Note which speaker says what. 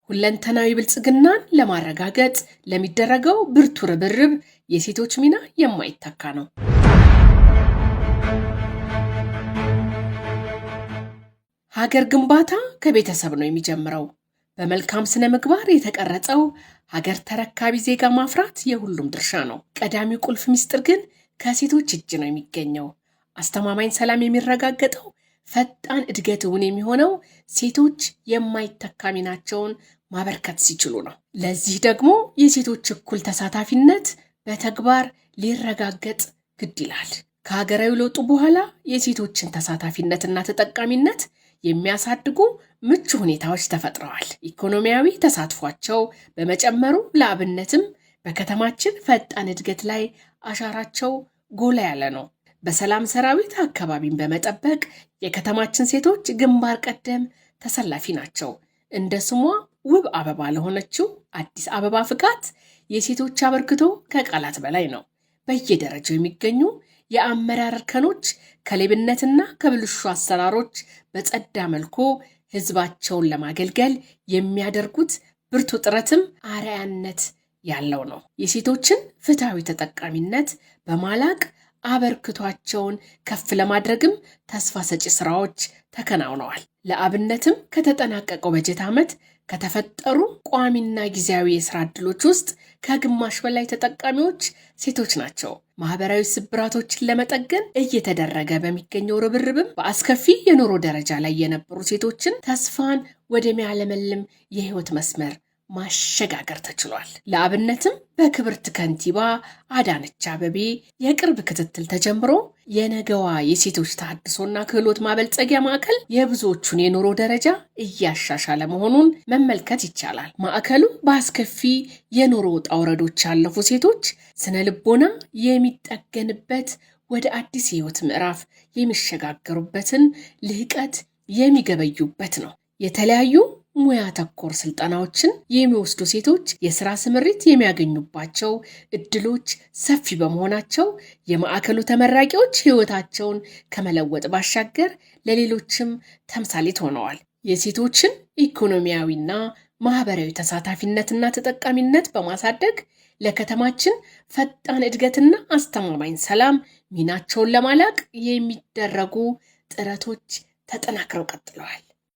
Speaker 1: ሁለንተናዊ ብልጽግናን ለማረጋገጥ ለሚደረገው ብርቱ ርብርብ የሴቶች ሚና የማይተካ ነው። ሀገር ግንባታ ከቤተሰብ ነው የሚጀምረው። በመልካም ስነ ምግባር የተቀረጸው ሀገር ተረካቢ ዜጋ ማፍራት የሁሉም ድርሻ ነው። ቀዳሚው ቁልፍ ምስጢር ግን ከሴቶች እጅ ነው የሚገኘው። አስተማማኝ ሰላም የሚረጋገጠው፣ ፈጣን እድገት እውን የሚሆነው ሴቶች የማይተካ ሚናቸውን ማበርከት ሲችሉ ነው። ለዚህ ደግሞ የሴቶች እኩል ተሳታፊነት በተግባር ሊረጋገጥ ግድ ይላል። ከሀገራዊ ለውጡ በኋላ የሴቶችን ተሳታፊነትና ተጠቃሚነት የሚያሳድጉ ምቹ ሁኔታዎች ተፈጥረዋል። ኢኮኖሚያዊ ተሳትፏቸው በመጨመሩ ለአብነትም በከተማችን ፈጣን እድገት ላይ አሻራቸው ጎላ ያለ ነው። በሰላም ሰራዊት አካባቢን በመጠበቅ የከተማችን ሴቶች ግንባር ቀደም ተሰላፊ ናቸው። እንደ ስሟ ውብ አበባ ለሆነችው አዲስ አበባ ፍካት የሴቶች አበርክቶ ከቃላት በላይ ነው። በየደረጃው የሚገኙ የአመራር እርከኖች ከሌብነትና ከብልሹ አሰራሮች በጸዳ መልኩ ሕዝባቸውን ለማገልገል የሚያደርጉት ብርቱ ጥረትም አርአያነት ያለው ነው። የሴቶችን ፍትሐዊ ተጠቃሚነት በማላቅ አበርክቷቸውን ከፍ ለማድረግም ተስፋ ሰጪ ስራዎች ተከናውነዋል። ለአብነትም ከተጠናቀቀው በጀት ዓመት ከተፈጠሩ ቋሚና ጊዜያዊ የስራ ዕድሎች ውስጥ ከግማሽ በላይ ተጠቃሚዎች ሴቶች ናቸው። ማህበራዊ ስብራቶችን ለመጠገን እየተደረገ በሚገኘው ርብርብም በአስከፊ የኑሮ ደረጃ ላይ የነበሩ ሴቶችን ተስፋን ወደሚያለመልም የህይወት መስመር ማሸጋገር ተችሏል። ለአብነትም በክብርት ከንቲባ አዳነች አቤቤ የቅርብ ክትትል ተጀምሮ የነገዋ የሴቶች ተሃድሶና ክህሎት ማበልጸጊያ ማዕከል የብዙዎቹን የኑሮ ደረጃ እያሻሻለ መሆኑን መመልከት ይቻላል። ማዕከሉ በአስከፊ የኑሮ ውጣ ውረዶች ያለፉ ሴቶች ስነ ልቦና የሚጠገንበት፣ ወደ አዲስ የህይወት ምዕራፍ የሚሸጋገሩበትን ልህቀት የሚገበዩበት ነው። የተለያዩ ሙያ ተኮር ስልጠናዎችን የሚወስዱ ሴቶች የስራ ስምሪት የሚያገኙባቸው እድሎች ሰፊ በመሆናቸው የማዕከሉ ተመራቂዎች ህይወታቸውን ከመለወጥ ባሻገር ለሌሎችም ተምሳሌት ሆነዋል። የሴቶችን ኢኮኖሚያዊና ማህበራዊ ተሳታፊነትና ተጠቃሚነት በማሳደግ ለከተማችን ፈጣን እድገትና አስተማማኝ ሰላም ሚናቸውን ለማላቅ የሚደረጉ ጥረቶች ተጠናክረው ቀጥለዋል።